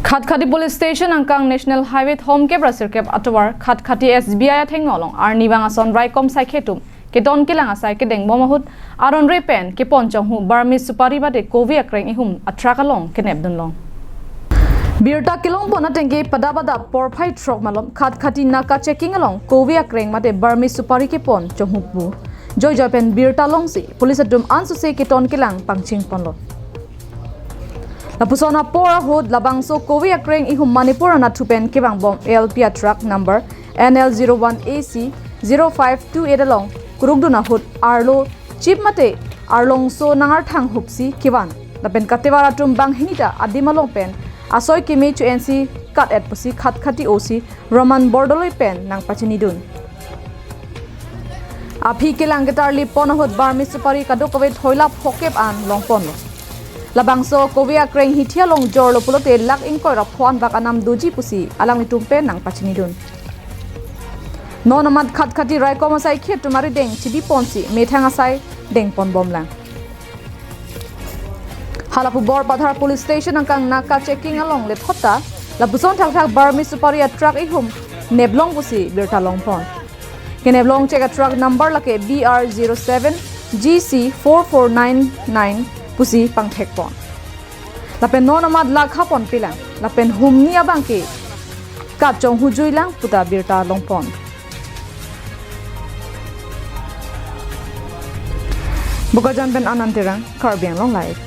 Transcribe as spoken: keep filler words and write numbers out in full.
Khatkhati Police Station angkang National Highway thomkep ra sirkep atovar Khatkhati S B I athengno along arnivang ason raikom saikhe atum keton kelang asai kedengbom ahut aron re pen kepon chonghu Burmese supari mate kovi akreng ihum atruck along kenepdunlong. Birta kelongpon atengke pada pada porphai throk malom Khatkhati naka checking along kovi akreng mate Burmese supari kepon chonghu pu joijoi pen birta longsi police atum ansose keton kelang pangchingponlo. Lapuson apor ahut labangso kovi akreng ihum Manipur anatthu pen kevangbom L P atruck number N L zero one A C zero five two eight along kurukdun ahut arlo chip mate arlongso nangarthang hupsi kevan. Lapen katevar atum banghini ta adim along pen asoi keme chu-ensi kat-et pusi Khatkhati O C Roman Bordoloi pen nangpachinidun. Aphi kelang ketarlipon ahut Burmese supari kadokave thoila phokep an longponlo. Labangso kovi akreng hithi along jorlo pulote lakh ingkoi ra pho anbak anam doji pusi alanglitum pen nangpachinidun. Non amat Khatkhati raikom asaikhe atum arideng chidiponsi methang asai dengponbomlang. Hala pu Borpathar Police Station angkang naka checking along lethot ta lapuson thakthak Burmese supari atruck ihum neplong pusi birta longpon. Keneplong chek atruck number lake B R zero seven G C four four nine nine pusi pangthekpon. Lapen non amat lakha ponpelang lapen humni abangke kat chonghu juilang puta birta longpon. Bokajan pen Anand Terang, Karbi Anglong Live.